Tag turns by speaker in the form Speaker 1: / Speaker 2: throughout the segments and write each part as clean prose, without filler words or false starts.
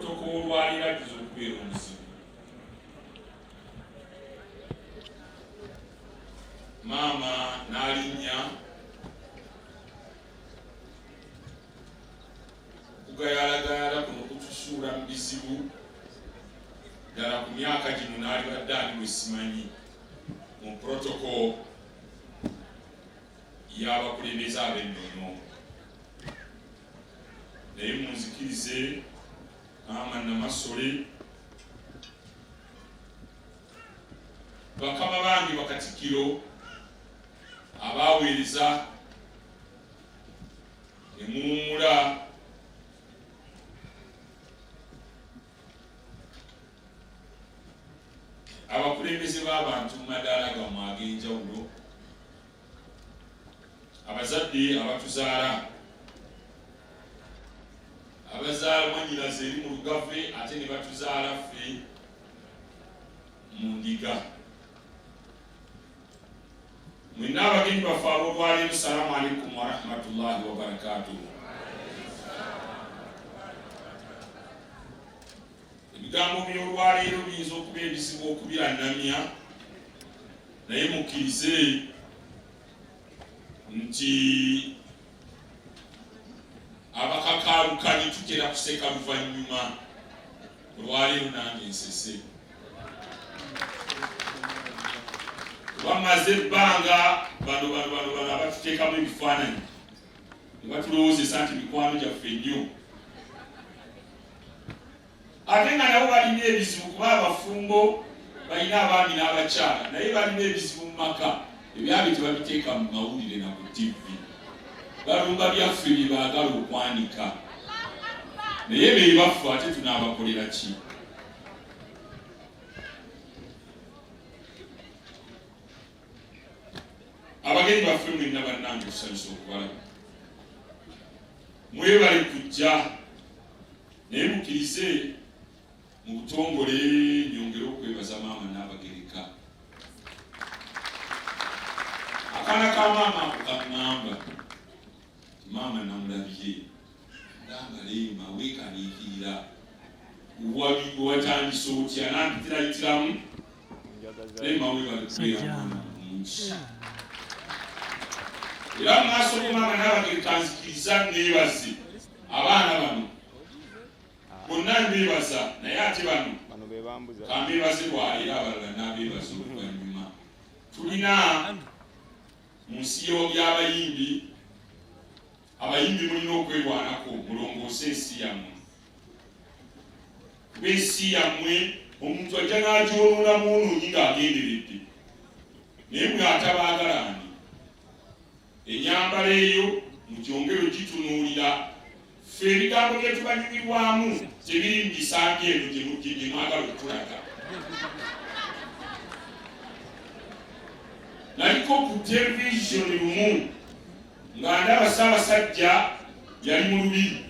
Speaker 1: Protocol olwaleero ajjuza okubeera omuzibu. Maama n'alinnya okugayaalagayaala kuno kutusuula mu bizibu ddala ku myaka gino n'alibadde ali we simanyi mu protocol y'abakulembeze ab'ennono. Naye munzikirize maama Namasole, bakama bange bakatikkiro abaaweereza ne muwummula abakulembeze b'abantu mu madaala gammwe ag'enjawulo, abazadde abatuzaala, abazaala mwannyinaze eri mu Lugave ate ne batuzaala ffe mu Ndiga. Mwenna abagenyi baffe ab'olwaleero, salaamu alaikum warahmatullahi wabarakatuhu. Ebigambo by'olwaleero biyinza okuba ebizibu okubirannamya, naye mukkirize nti abakakaalukanyi tutera kuseka luvannyuma. Olwaleero nange nsese bamaze ebbanga bano bano bano bano abatuteekamu ebifaananyi ne batulowoozesa nti mikwano gyaffe nnyo, ate nga nabo balina ebizibu, kuba abafumbo balina abaami n'abakyala, naye balina ebizibu mu maka ebyabwe tebabiteeka mu mawulire na ku ttivi, balumba byaffe bye baagala okwanika, naye be baffe ate tunaabakolera ki? Abagenyi baffe mwenna bannange, tusanyusa okubalaba, mwebale kujja, naye mukkirize mu butongole nyongere okwebaza maama Naabagereka. Akaana ka maama ako kaŋŋamba, maama namulabye ngamba, "Leema weekaniikirira, watandise otya?" Nampitirayitiramu. Leema, webale kubeera mwana mulungi. Era mu maaso g'omaama Naabagereka, nzikiriza neebaze abaana bano bonna, mbeebaza, naye ate bano kambeebaze lwaleero, abalala n'abeebaza oluvannyuma. Tulina mu nsi y'abayimbi, abayimbi mulina okwerwanako mulongoose ensi yammwe, kuba ensi yammwe omuntu ajja n'agyonoona mwonoonyi ng'agenderedde, naye mwe atabaagala ani? Enyambala eyo mugyongere ogitunuulira. Ffe ebigambo bye tubanyumirwamu tebiri mu bisambi eno gye mwagala okutulaga. Naliko ku televizoni lumu nga ndaba Ssaabasajja yali mu lubiri,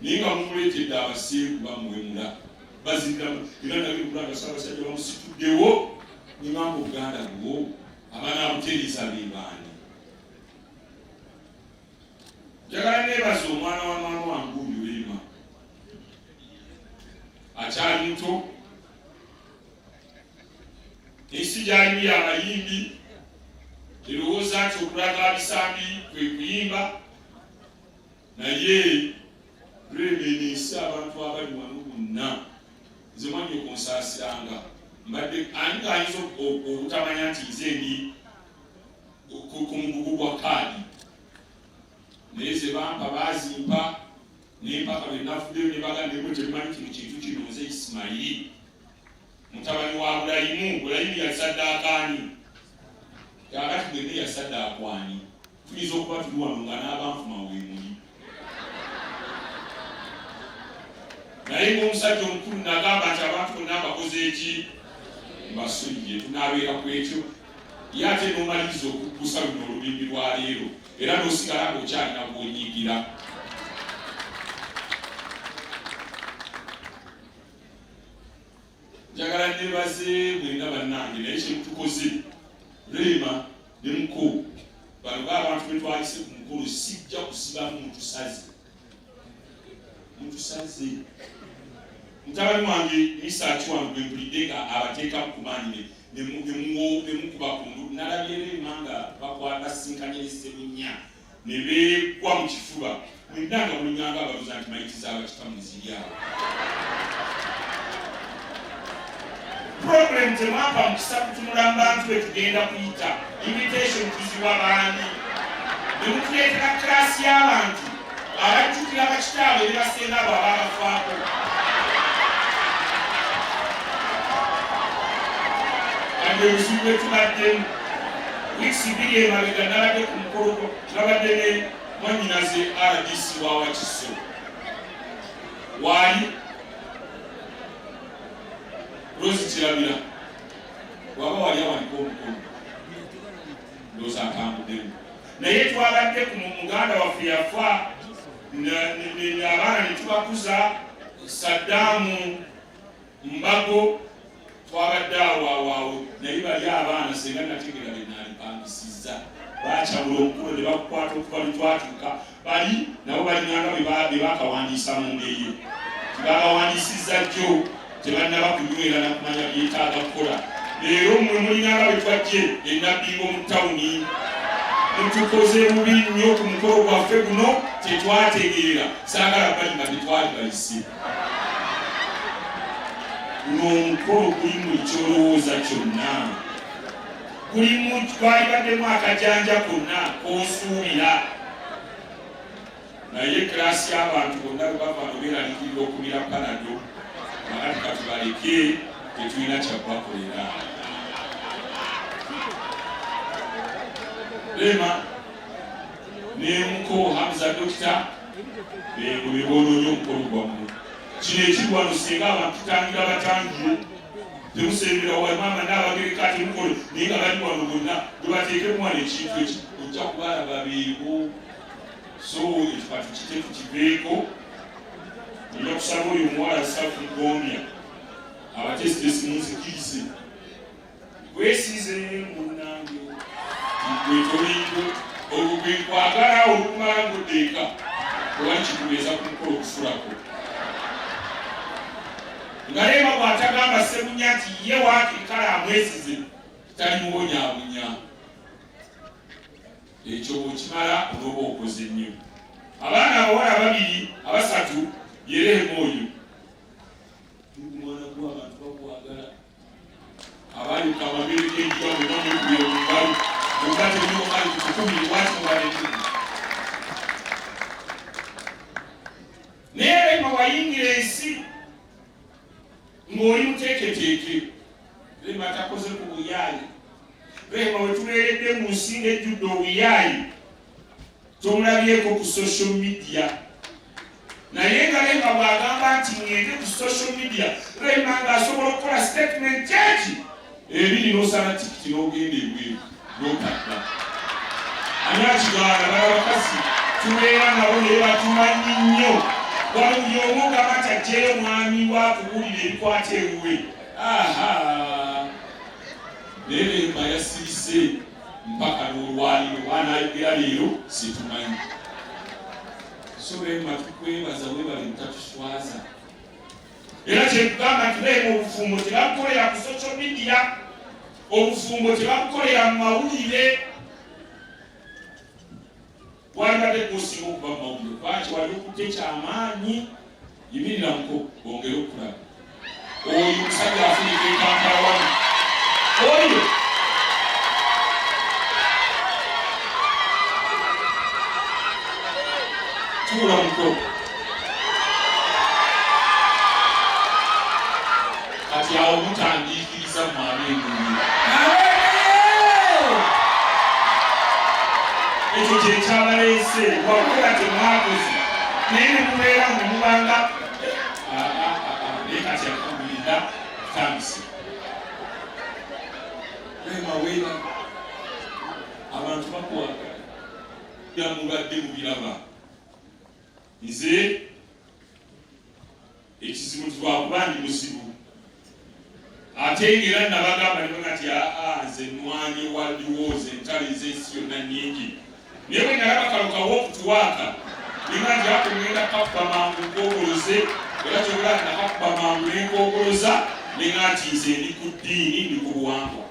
Speaker 1: naye nga mumuleetedde abaseegu bamuwemula baziriramu, era nabye okulaba Ssaabasajja bamusituddewo, nengamba, "Obuganda bwo abanaabutereeza be baani?" Njagala neebaza omwana wa maama wange oyo Rema, akyali muto, ensi gyalimu y'abayimbi, erowooza nti okulaga abisambi kwe kuyimba, naye Rema, eno ensi abantu abali wano bonna, nze mwanyi okunsaasiranga mbadde ani ng'ayinza obutamanya nti nze ndi ku mugugu gwa kaadi, naye ze bampa baazimpa nempaka lwe nafuddeyo ne bagamba, "Emwe temumanyi kino kintu kino, nze Isimayiri mutabani wa Bulayimu." Bulayimu yasaddaakaani? Kakati gwenne yasaddaakwani? Tuyinza okuba tuli wano nga n'abanfuma weemuli, naye ng'omusajja omukulu nagamba nti abantu bonna mbakoze eki? Mbasonyiye. Tunaabeera ku ekyo ye ate n'omaliriza okuggusa luno olubimbi lwa leero, era n'osigala ng'okyalina gw'onyiigira. Njagala nebaze mwenna bannange, naye kyemutukoze, Rema ne muko, bano baabantu betwayise ku mukolo, sijja kusibamu. Mutusaze, mutusaze. Mutabani wange Misaki wange gwe mpulidde nga abateekamu ku maanyi ne mukuba ku ndu, nalabye Rema nga basisinkanye ne Ssebunya ne beegwa mu kifuba, mwenna nga mulinganga abalowooza nti mayiti z'abakitammwe ziri awo. Problem temwampa mukisa kutunula mu bantu be tugenda kuyita, invitation tuziwa baani? Ne mutuleetera class y'abantu abajjukira bakitaabwe ne basenga abo ababafaako. Kati obuzibu bwe tubaddemu wiiki 2 emabega, nabadde ku mukolo, nabadde ne mwannyinaze RDC wa Wakiso, waali Rose Kirabira, waba wali awanika omukono, ndowooza atambuddemu, naye twabadde ku muganda waffe yafa, abaana ne tubakuza, Saddaamu Mbago, twabadde awo awo awo, naye bali abaana senga nategeera be naalipangisiza bakyabula omukolo ne bakukwata okuva lwe twatuuka, bali nabo balinganga be bakawandiisa mu ngeye tibabawandiisizza jjo, tebannaba kunywera na kumanya byetaaga kukola. Leero mmwe mulinganga bwe twajje enabbingo mu tawuni, mutukoze bubi nnyo ku mukolo gwaffe guno, tetwategeera. Saagala balima, tetwali bayise. Guno omukolo gulimu buli kyolowooza kyonna, gulimu gwalibaddemu akajanja konna k'osuubira, naye class y'abantu bonna bwe bava no beeraliikirira okumira Panado. Kakati katubaleke, tetulina kyakubakolera. Rema nemuko Hamza Dokita bebo bebonoonye omukolo gwammwe. Kino ekiri wano, singa abantu tutangira batangire, temusembera wa maama n'abagereka, temukole, naye nga bali wano bonna gwe bateekemu wano ekintu eki ojja kubalaba beebo. So ekyo katukite tukiveeko. Nja kusaba oyo omuwala Safi Gombya abateesiteesi munzikirize kwesize munnange gwetolingo ogwo gwe nkwagala olukumala ngudde eka, tewali kikubeeza ku mukolo okusulako nga Rema bw'atagamba Ssebunya nti ye waakiri kale amwesize talimuwonyaabunya. Ekyo bw'okimala onooba okoze nnyo. Abaana abawala ababiri abasatu ye Rehema oyo mwana gwe abantu bakwagala, abayuka amabere g'enjuba bonna mwekubire mu ngalo bwonna temuyokali kukumi lwaki mubaleke. Naye Rehema wayingira ensi ng'oli muteeketeeke. Rema takoze ku buyaayi. Rema wetubeeredde mu nsi ng'ejjudde obuyaayi, tomulabyeko ku social media, naye nga Rema bw'agamba nti ŋŋende ku social media, Rema ng'asobola okukola statement kyeki ebiri n'osala tikiti n'ogenda ebweru n'otadda. Ani akigaana? Bala bakazi tubeera nabo naye batumanyi nnyo. Wano buli omu ogamba nti aggyeyo mwami wa akubuulira ebikwata ewuwe. Aha, naye Rema yasirise mpaka n'olwaliro, bw'anaayogera leero situmanyi. So Rema tukwebaza, webale mutatuswaza. Era kyekugamba nti Rema obufumbo tebabukolera ku social media, obufumbo tebabukolera mu mawulire. Walibadde gusinga okuba mu mawulire kubanga kyewali okutte kyamaanyi. Yimirira muko bongere okulaba oyo omusajja afunika e Kampala wano oyo. Tuula muko. Kati awo mutandiikiriza mu ab'engulu, ekyo kye kyabaleese wakukola temwakoze, naye ne mubeera nga mubanga. Naye kati alhamdulillah tutandise. Rema weeba abantu bakwagala, byamubadde mubiraba. Nze ekizibu nti lwakuba ndi muzibu, ate ng'era nabagamba ne nti aa nze nwanye waliwo ze entalo ez'ensi yonna nnyingi, naye bwe nalaba kano ka walk to work nenga nti ako ngenda kakuba mangu nkogoloze. kaze era kyobula nakakuba mangu nenkookoloza nenga nti nze ndi ku ddiini, ndi ku buwangwa.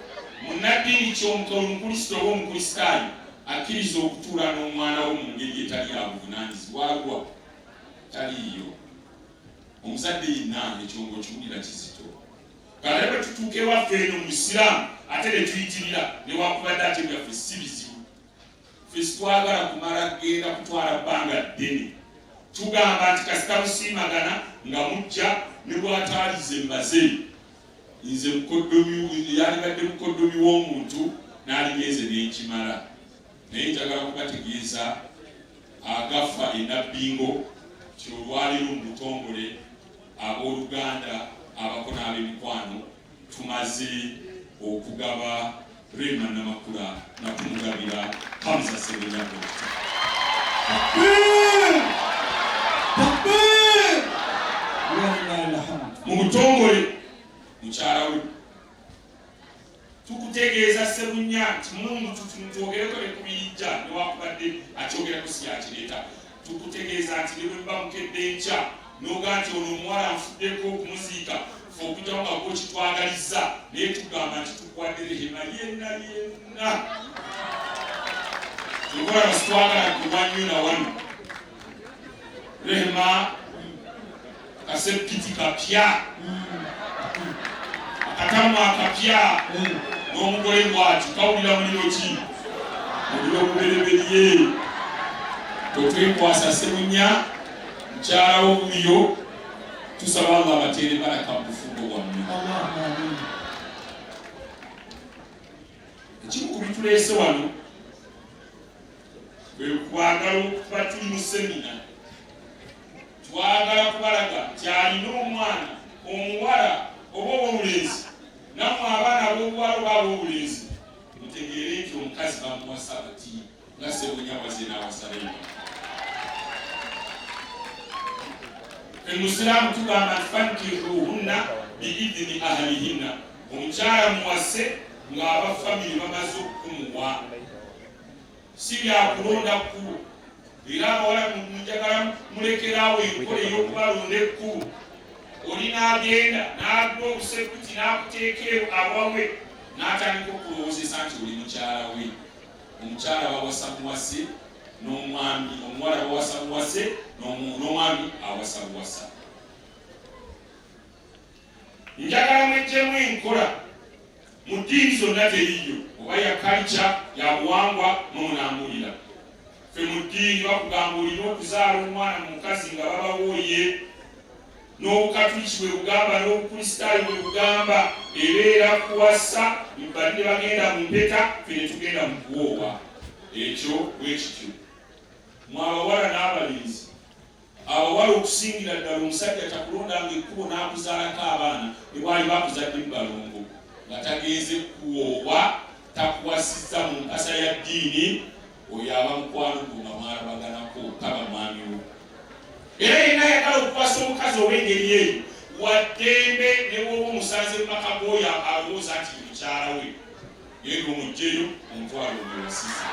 Speaker 1: Munnaddiini ki omukulisito oba omukulisitaayo akkiriza okutuula n'omwana wo mu ngeri etali ya buvunaanyizibwa? Agwa taliiyo. Omuzadde yenna ekyo ng'okiwulira kizito. Kale bwe tutuuka ewaffe eno mu Busiraamu ate ne tuyitirira, newakubadde ate byaffe si bizibu. Ffe sitwagala kumala kugenda kutwala bbanga ddene. Tugamba nti kasita musiimagana nga mujja, ne bw'ataalize mbaze nze mukoddomi, yalibadde mukoddomi w'omuntu n'aligenze n'enkimala. Naye njagala kubategeeza agafa e Nabbingo nti olwaleero mu butongole abooluganda, abako n'ab'emikwano tumaze okugaba Rema Namakula nga tumugabira Hamza Ssebunya.
Speaker 2: Takbir! Takbir! Walillahi alhamd.
Speaker 1: Mu butongole mukyala we tukutegeeza Ssebunya nti Mungu twogereko ne kubirijja, newakubadde akyogerako si yakireeta. Tukutegeeza nti ne bwe muba mukedde enkya n'oga nti ono omuwala nfuddeko okumuziika, ffe okujjawo nga gwo kitwagalizza, naye tugamba nti tukuwadde Rehema yenna yenna. Tukola sitwagala kuba nnyo na wano. Rehema kasepiti kapya, akatamu akapya, n'omugole bwati kawulira muliro ki? Muliro gubereberye. Totwekwasa Ssebunya, mukyala wo wuuyo. Tusaba Allah abateere baraka mu bufumbo bwammwe.
Speaker 2: Allahumma amin.
Speaker 1: Ekimu ku bituleese wano kwe kwagala okuba tuli mu semina, twagala kubalaga nti alina omwana omuwala oba ow'obulenzi, nammwe abaana ab'obuwala oba ab'obulenzi mutegeere nti omukazi bamuwasa bati nga Ssebunya waze n'awasa Rema. Ffe Musiraamu tugamba nti fankihuhunna biidhini ahlihinna, omukyala muwase ng'aba famire bamaze okukumuwa, si byakulonda kkubo. Era abawala njagala mulekeraawo enkola ey'okubalonda ekkubo. Oli n'agenda n'agula obusekuti n'akuteeka awawe n'atandika okulowoozesa nti oli mukyala we. Omukyala bawasa muwase n'omwami, omuwala bawasa muwase n'omwami awasa buwasa. Njagala mweggyemu enkola mu ddiini zonna teriiyo, oba ya kalica ya buwangwa, mwe munambuulira. Ffe mu ddiini bakugamba olina okuzaala omwana mu mukazi nga babawooye, n'Obukatuliki bwe bugamba n'Obukristaayo bwe bugamba, ebeera kuwasa bali ne bagenda mu mpeta, ffe ne tugenda mu kuwoowa. Ekyo bwe kityo mwe abawala n'abalenzi. Abawala okusingira ddala, omusajja takulondanga ekkubo n'akuzaalako abaana ne bw'aliba akuzadde mu balongo nga tagenze kuwoowa, takuwasizza mu mpasa ya ddiini, oyo aba mukwano gwo nga mwalabaganako, taba mwami wo. Era yenna ayagala okuwasa omukazi ow'engeri eyo wa ddembe, ne bw'oba omusanze mu maka g'oyo alowooza nti ye mukyala we, genda omuggyeyo omutwale omwewasize.